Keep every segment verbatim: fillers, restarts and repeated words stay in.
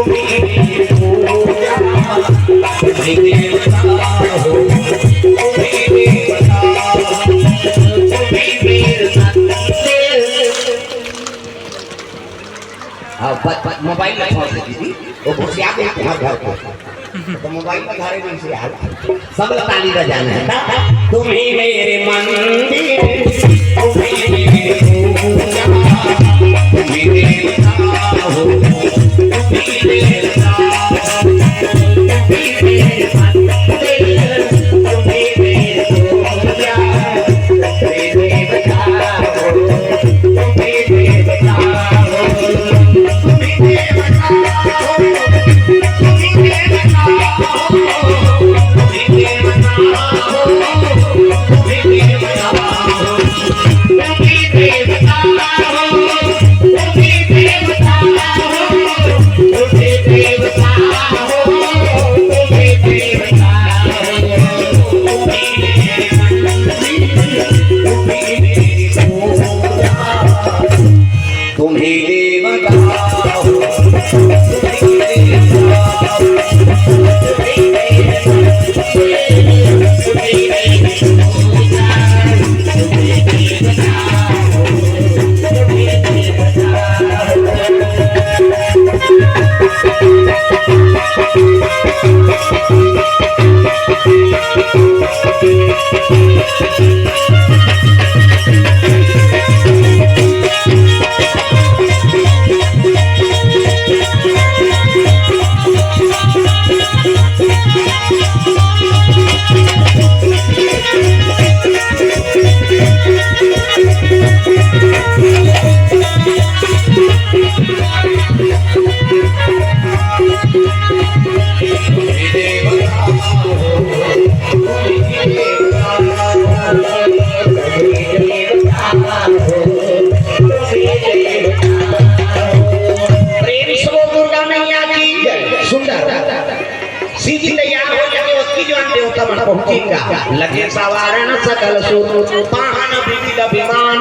हाँ, ब-, ब-, मोबाइल में फोन से दीदी, वो घुसिया के घर, घर को। तो मोबाइल में घरे नहीं से यार। सब ताली बजाना है। तुम ही मेरे मंदिर, तुम ही मेरे पूजा, तुम ही देवता हो, तुम ही देवता हो, तुम ही मेरे मंदिर, तुम ही मेरे पूजा, तुम ही देवता हो, तुम ही देवता हो, तुम ही देवता हो। तुम्ही देवता हो, तुम्ही देवता हो, तुम्ही देवता हो, तुम्ही देवता हो, तुम्ही देवता हो। प्रेम से बोल दुर्गा मैया की जय। सुंदर। सीधी तैयार हो जाके उसकी जो देवता मन पहुंचेगा। लगे सवारण सकल सुर, वाहन विविध विमान।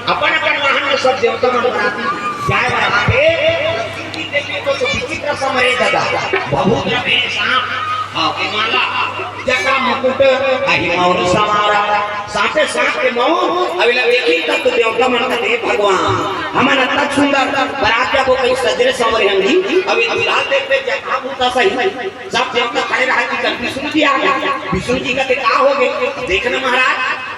अपन अपन वाहन में सब देवता मन बराती जाए बराते। देखिए तो, तो विचित्र समरे दादा। बहुत रंग सांप, हाँ, के माला, जटा मुकुट, अहि मौर सवारा। साथे साथ के मौर, अबेला देखी तब तो देवता मन का देव भगवान। हमन अतक सुंदर, बरात जाबो कहीं सजरे संवरे हन जी। अभी फिलहाल देखते जटा भूता सही। सब देवता खड़े रहा कि कल विष्णु जी आ गया। विष्णु जी का ते का हो गए? देखना महाराज,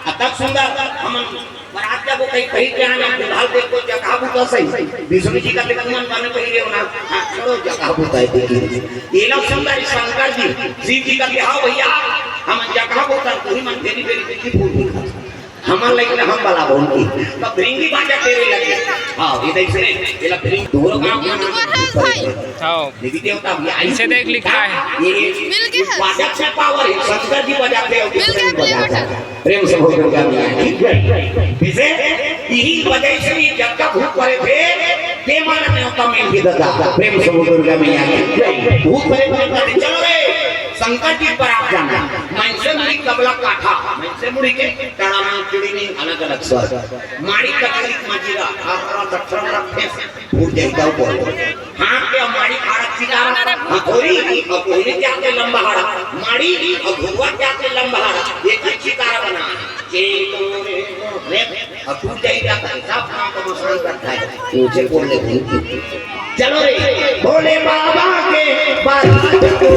अतक सुंदर हमन बरात जाबो कहीं, कहीं के आना, फिलहाल देखो जगह बुता सही। विष्णु जी का ते तुमन बने पहिरे हो ना, हाँ, छोड़ो जगह बुता है देखी। ये लोग सुंदर शंकर जी, शिव जी का ते, "हाँ भैया, हम जगह बुता, तू ही मन तेरी, तेरी, तेरी फूल दिखा।" हमन लेकिन हम वाला बोल की, तब भृंगी बाजा तेरे लगे। हाँ, ये देख से, ये ला भृंगी दूर का ये तो है भाई। हाँ। देवी देवता भी आई। इसे देख लिखा है। ये मिल के है। बाजा से पावर है, शंकर जी बजाते हैं, मिल के है, बजाते हैं। प्रेम से बोल दुर्गा मैया की जय। जैसे यही वजह से ये जब का भूत पड़े थे, ते मानव ने होता मिल के दादा। प्रेम से बोल दुर्गा मैया की जय। भूत पड़े थे, कहते, "चलो रे, शंकर जी पर आप जाना।" मनसे मुड़ी कबला काठा, मनसे मुड़ी के कड़ा में चुड़ी में अलग-अलग स्वर। माड़ी कटरी मजीरा, आखरा दक्षिण रखे। फूट जाई तब बोल। हाथ के माड़ी खाड़ा चितारा, हथौड़ी अउ कोहनी के आके लंबा हाड़ा, माड़ी अउ घुघुआ के आके लंबा हाड़ा, एक ही चितारा बना। चेतो रे, रे, अउ टूट जाई तब सब काम को मसान करता है। ऊंचे बोल ले बोल। चलो रे, भोले बाबा के बारात को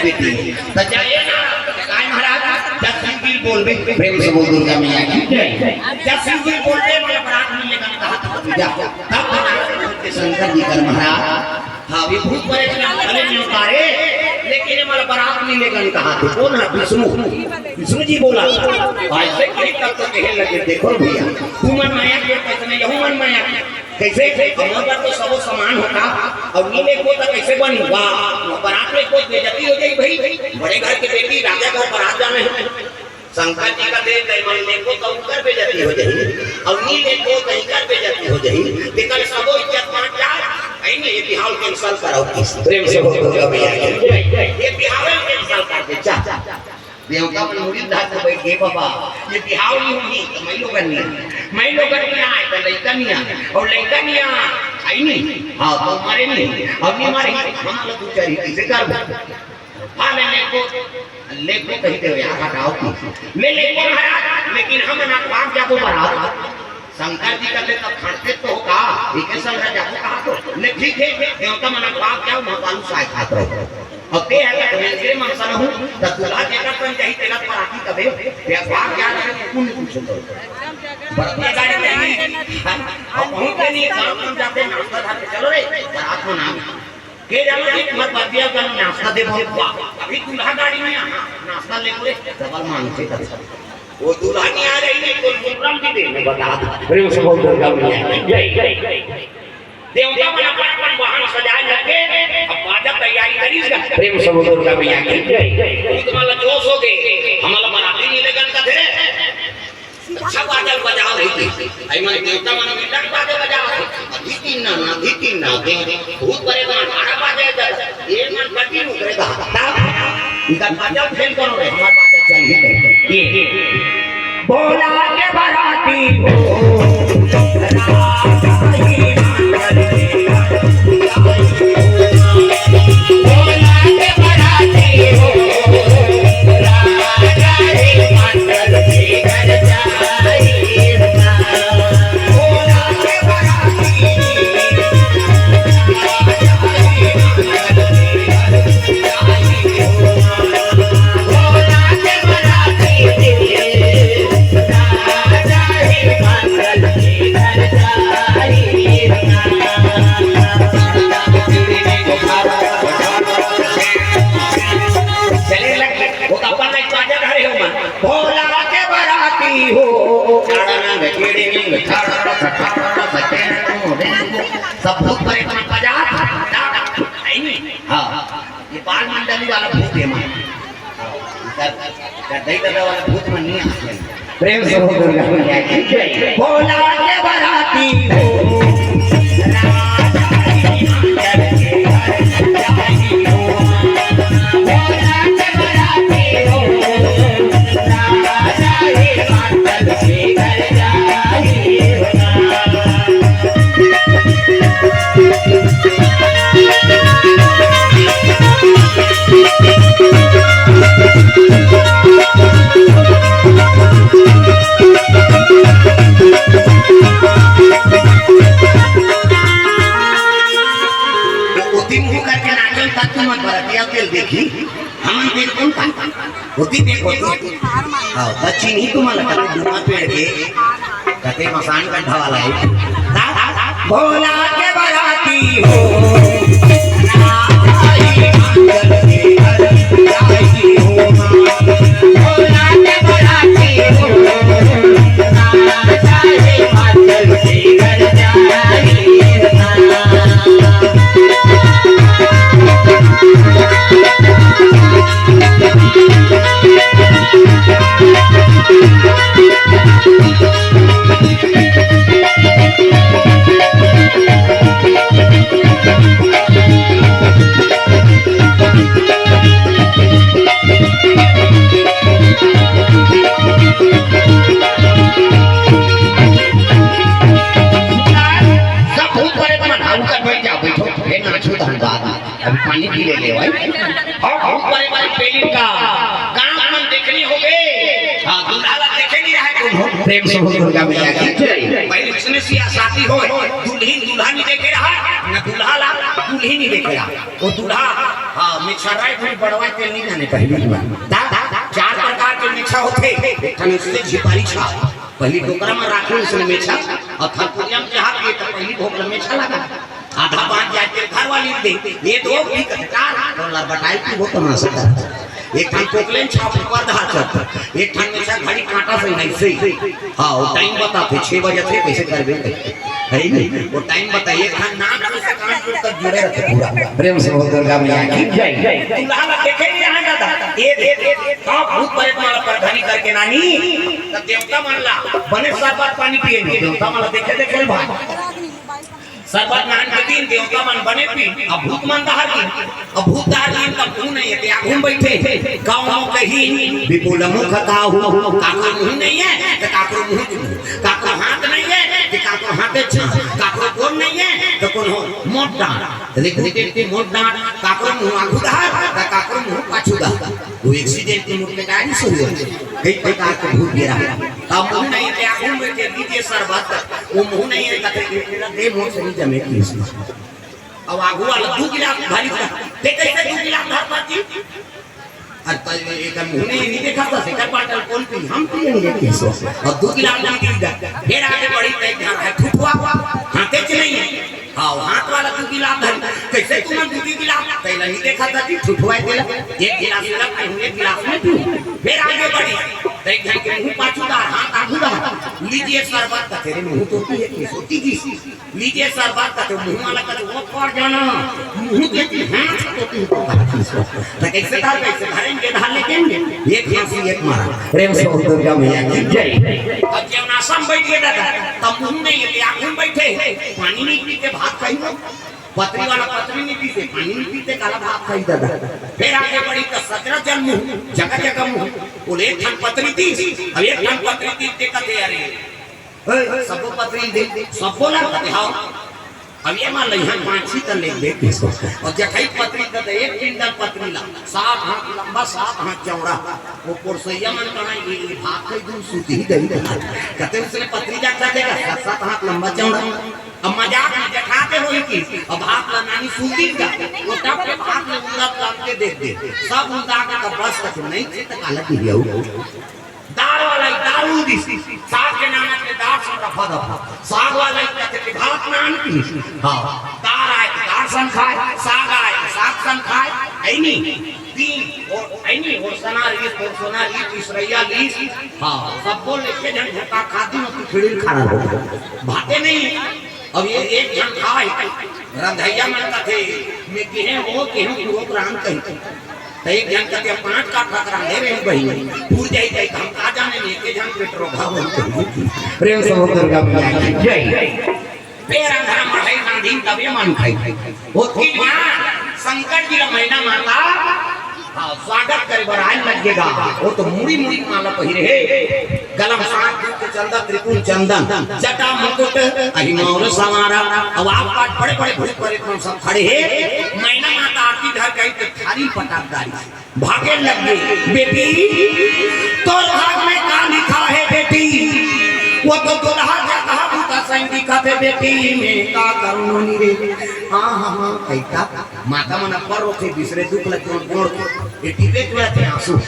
बेटी, त जा ए ना, काय महाराज, जस शिव जी ल बोलबे, प्रेम से बोल दुर्गा मैया की जय। जस शिव जी ल बोलबे, मोला बरात मिले गन कहा था, जा, तब बना के शंकर जी कर महाराज। हाँ, ये भूत परेत ना भले नहीं उतारे, लेकिन ये मोला बरात मिले गन कहा था। कौन है? विष्णु। विष्णु जी बोला, आज से कहीं तक तो कहे लगे, देखो भैया, तू मन माया के, कैसे नहीं, यहू मन माया के। कैसे? हमर बर तो सबो समान होता, अउ नी लेगबो त कैसे बनी? वाह, बरात लेगबो त बेइज्जती हो जाई भाई। बड़े घर के बेटी, राजा घर बरात जाना हे। शंकर जी कथे, "तै मन लेगबो त उनकर बेइज्जती हो जाई, अउ नी लेगबो त इनकर बेइज्जती हो जाई।" तेकर सबो इज्जत मान जा, अइ नी, ये बिहाव cancel कराओ किस। प्रेम से बोल दुर्गा मैया की। ये बिहाव cancel कर दे, जा। देवता मन मुड़ी धर के बैठ गे, "बाबा, ये बिहाव नहीं होही, त मैं लोगन नहीं आए, मैं लोगन नहीं आए, त लइका नहीं आए, अउ लइका नहीं आए, आई नहीं, हाँ, तो मरे नहीं, अउ नहीं मरे, हम लोग दू चार ही कैसे कर?" हाँ, ले, लेगबो, लेगबो कही दे यार, हटाओ की। ले, लेगबो महाराज, लेकिन हम ना भाग जाबो बरात। शंकर जी कथे, "तब खड़ते तो होगा, एके संग रह जाबो कहा तो।" ले, ठीक है, देवता मन भाग जाओ, महतालू साय खात रहो। अब ते है, तो मैं तेरे मन सन हूँ, तब दूल्हा जेकर संग जाही, तेला पराती कबे, या भाग जा रहे, कुकुर ने पूछो तो। बरतिया गाड़ी नहीं, अब पहुँच के नहीं, काम हम जाते, नाश्ता खा के, "चलो रे, बरात में नाम।" के जानो जी, तुम्हारे बरतिया का नाश्ता दे, बहुत वाह, अभी दूल्हा गाड़ी में, हाँ, नाश्ता ले पूरे, डबल मांगते कर। वो दुल्हनिया रही नहीं, कोई मुकरम भी दे, मैं बता दूं। प्रेम से बोल दुर्गा मैया की जय। देवता मन अपन अपन वाहन सजाए लगे, अब बाजा तैयारी करी से। प्रेम से बोल दुर्गा मैया की जय। खुद वाला जोश हो गए, हमारा बराती मिले गन का थे। अच्छा बाजा बजाओ ही। आई मन देवता मन मिलन बाजा बजाओ। अभी तीन ना, ना, अभी तीन ना, देव, भूत परेत मन बारह बाजे, ये मन कटी नु करेगा। तब इधर बाजा फेल करो रे, हमारा बाजा चल ही नहीं। ये, ये। बोला के बराती हो, राजा ही मंगल में। बोला के बराती हो, राजा ही मंगल में। चले लगे, वो तो अपन लाइक बाजा धरे हो मन। भोला के बराती हो। सब भूत परेत मन बजा था। हाँ, ये बाल मंडली वाला भूत है मन। हाँ, इधर, इधर दही दादा वाला भूत मन नहीं आते हैं। प्रेम से बोल दुर्गा मैया की जय। भोला के बराती हो। ओती मुंह करके नाचन तक तुम बरतिया के देखी, हमन देख कौन का? होती देख होती। हाँ, बच्ची नहीं तुम्हारा कल डुमा पेड़ के, कते मसान गड्ढा वाला है। भोला के बराती हो। सब भूत परेत मन, हाँ, उनकर बैठ जाओ, बैठो, फिर नाचो, धनबाद। अभी पानी पी ले, ले भाई। और भूत परेत मन पेली का काम मन देखनी हो गए। हाँ, दूल्हा ला देखे नहीं रहे तुम। प्रेम से बोल दुर्गा मैया की जय। पहले इसने सिया शादी हो, दुल्हिन दूल्हा नहीं देखे रहा, न दूल्हा ला दुल्हिन नहीं देखे रहा। वो दूल्हा, हाँ, मिछर्राय कोई बड़वा के नहीं जाने पहली बार। दा, दा, चार प्रकार के मिछा होते, एक ठन उससे झिपारी छा। पहली टोकरा में राखे उसने मिछा, और थरपुरिया में जहाँ के तो पहली भोग में मिछा लगा। आधा बांध जाए के घर वाली दे, ये दो भी कटकार, तो लड़बटाई की वो तमाशा कर। एक ठन टोकले में छाप ऊपर धार चढ़ता, एक ठन में से घड़ी कांटा से नहीं सही। हाँ, वो टाइम बताते, छह बजे थे, कैसे करबे करके। है नहीं? वो टाइम बताइए, एक ठन नाम से कान टूट तक जुड़े रहते पूरा। प्रेम से बोल दुर्गा मैया की जय। दूल्हा ला देखे नहीं यहाँ दादा, ये देख, देख, देख, का भूत प्रेत वाला प्रधानी करके नानी, तब देवता मन ला, बने शरबत पानी पिएंगे, देवता मन ला देखे, देखे भाई। शरबत नहान के दिन देवता मन बने पी, अब भूत मन दहार दिन, अब भूत दहार दिन तब मुंह नहीं है, ते आगू में बैठे, गाँव में कही, विपुल मुख काहू, काकरो मुंह नहीं है, तो काकरो मुंह, काकरो हाथ नहीं है, तो काकरो हाथ अच्छा, काकरो गोड़ नहीं है, तो कौन हो, मोट डांट, तो देख, देख, देख, मोट डांट, काकरो मुंह आगू दहार, तो काकरो मुंह पाछू दहार। वो एक्सीडेंट के मुंह पे गाड़ी से हुआ, कई प्रकार के भूत गिरा। अब मुंह नहीं है, ते आगू में बैठे, लीजिए शरबत, वो मुंह नहीं है, कहते, "ये मेरा दे मोर से नहीं जमे, please।" अब आगू वाला दू गिलास भरी था, ते कैसे दू गिलास भर पाती? अरे तो ये एकर मुंह नहीं, नहीं देखा था, सेकर बाटल कौन पी? हम पिएंगे, please। और दू गिलास पी दी जा। फिर आगे बढ़ी, तो एक घर है, ठुठुआ, हाथे च नहीं है। हाँ, हाथ वाला दू गिलास धरी, कैसे तुम दू गिलास? पहले नहीं देखा था कि ठुठुआ तेला, एक गिलास लगा, एक गिलास में पी। फिर आगे बढ़ी, तो एक घर के मुंह पाछू दहार, हाथ आगू दहार, लीजिए शरबत, का तेरे मुंह तो पिए, ये सोची जी। लीजिए शरबत, कहते मुंह वाला कहते वो पड़ जाना, मुंह के की हाथ तो तुम तो कहती सो। तो कैसे धर, कैसे धरेंगे, धर लेके ये खांसी एक मारा। प्रेम से बोल दुर्गा मैया की जय। अब जब नाशा में बैठ गए दादा, तब मुंह नहीं है, आगू में बैठे, पानी नहीं पीते, भात खाई लो। पतरी वाला पतरी नहीं पीते, पानी नहीं पीते, काला भात खाई दादा। फिर आगे बढ़ी तो सजरा जल मुंह, जगह जगह मुंह। बोले एक ठन पतरी दी, अब एक ठन पतरी दी, देखते अरे ए, सबो पतरी दे, सबो ला कथे, हाँ। अब ये मान लो, यहाँ पाँच ही तन ले दे किसको। और जठई पतरी का तो एक क्विंटल पतरी ला, सात हाथ लंबा, सात हाथ चौड़ा। वो पोरसैया मन कहा, ये, ये भाग के दूर सूती ही गई था। कहते उसने पतरी जा क्या देगा, सात, सात हाथ लंबा चौड़ा। अब मजाक में जठाते हो ही की, अब भाग ला नानी सूती का, वो टप के भाग में उंदा काम के देख दे। सब उंदा के तो बस कछु नहीं थे, तो काला की लिया। दार वाला ही दारू दिस, साग के नाना के दार से दफा दफा, साग वाला ही कहते कि भात नान की, हाँ, दार आए तो दार सन खाए, साग आए तो साग सन खाए, ऐनी, तीन, और ऐनी, और सना लीस, और सोना लीस, इसरैया लीस, हाँ, सब बोल एक झन झोंका खाती, उसकी खिड़िल खाना हो गया। भाते नहीं, अब ये एक झन खाए, रंधैया मन का थे, मैं किहे वो, किहे प्रोग्राम कही। त एक झन कथे, "पाँच काठा रांधे रहे बहिनी, फूट जाई जाई, त हम का जाने, एके झन पेट रोगा होई।" प्रेम से बोल दुर्गा मैया की जय। पेर अंधरा मढ़ई रांधिन तबे मन खाई। ओतकी माँ शंकर जी ला मैना माता, हाँ, स्वागत करे बर आए लग गेगा। वो तो मुड़ी मुड़ी माला पहिरे हे, गला म सात के चंदा, त्रिपुंड चंदन, जटा मुकुट, अहि मौर संवारा। अब आप पास बड़े बड़े भूत प्रेत मन सब खड़े हे। मैना माता आरती धर गई तो थारी पटाक डारी। भागे लग गई, "बेटी, तोर भाग में का लिखा है बेटी? वो तो दुल्हा जगह भूता सैंगी का थे बेटी, मैं का करूँ नी रे?" हाँ, हाँ, हाँ, कैता? माता मन अब्बड़ रोथे, बिसरे दुख लग गोड़, गोड़, ये टिपे चुड़ा थे आंसू।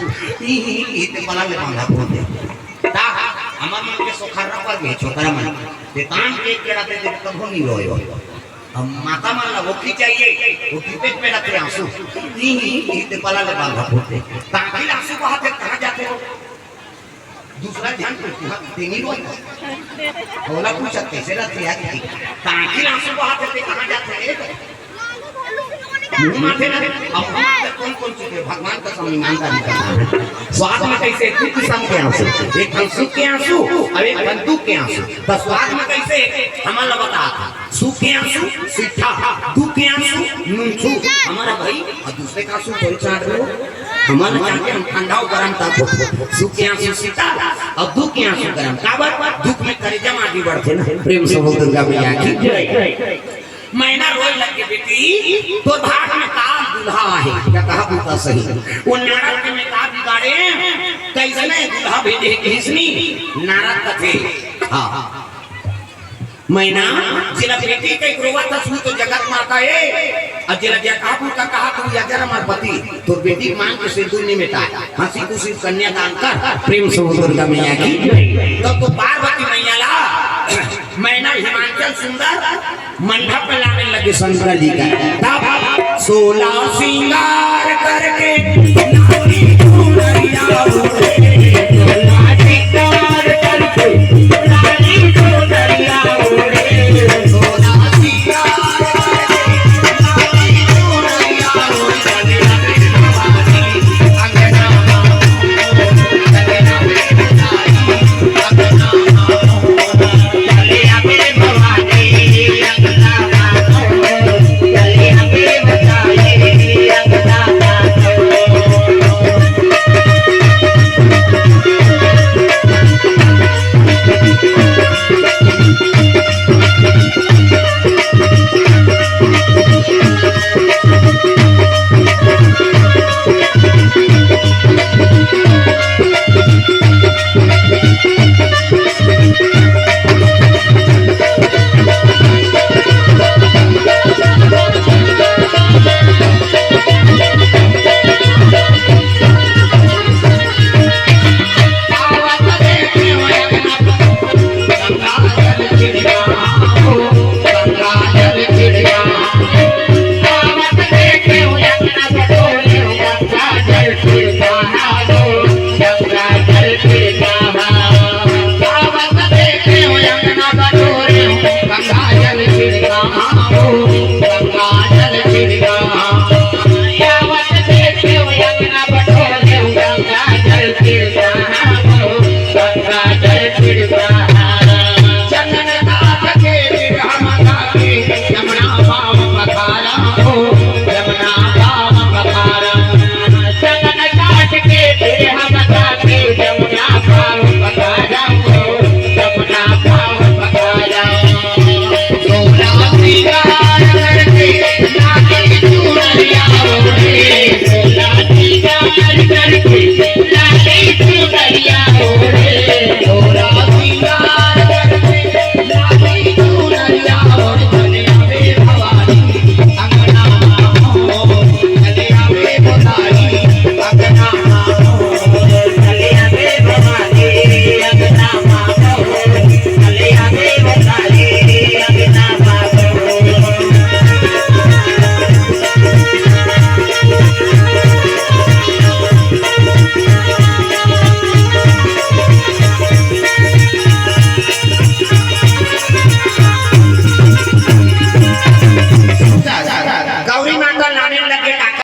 ई, ई, ई, ते पला ले बांधा बोल दे। ता, हमर मन के सोखर्रा पर भी छोकरा मन। ते तान के केड़ा दे दे, कभू नहीं रोए। अब माता मन ला वो की चाहिए, वो की पेट में रखे आंसू। ई, ई, ई, ते पला ले बांधा बोल दे। ताकि आंसू बहाते कहाँ जाते हो? दूसरा ध्यान तो तुहा तेनी रोई। ओला पूछा कैसे रहते यार की? ताकि आंसू बहाते थे कहाँ जाते हैं? मुंह माथे ना, अब मुंह माथे कौन कौन चीज है? भगवान का समझ ईमानदारी का काम है। स्वाद में कैसे? दू किस्म के आंसू, एक ठन सुख के आंसू और एक ठन दुख के आंसू। तो स्वाद में कैसे? हमन ला बता, सुख के आंसू सीठा, दुख के आंसू नूनछू। हमारा भाई, और दूसरे का आंसू थोड़ी चाट रहे हो। हमारा जान के हम ठंडा और गरम था, सुख के आंसू सीठा और दुख के आंसू गरम। काबर? दुख में करेजा में आगी बढ़थे ना। प्रेम से बोल दुर्गा मैया की जय। मैना रोए लगे, "बेटी, तोर भाग में का दूल्हा आहे, जकहा बूता सही। वो नारद के में का बिगाड़े, कइसने दूल्हा भेजे हे किसनी, नारद कथे। हाँ। मैना, जेला बेटी कहिके रोवत हस, वो तो जगत माता हे, अउ जेला जकहा बूता कहा, तू या जरा मोर पति, तोर बेटी मांग के सिंदूर नइ मेटाय, हंसी खुशी कन्यादान कर, प्रेम से बोल दुर्गा मैया की जय। तब तो पार्वती मैया ला, मैना हिमांचल सुंदर, मंडप में लाने लगे शंकर जी का। तब सोलह सिंगार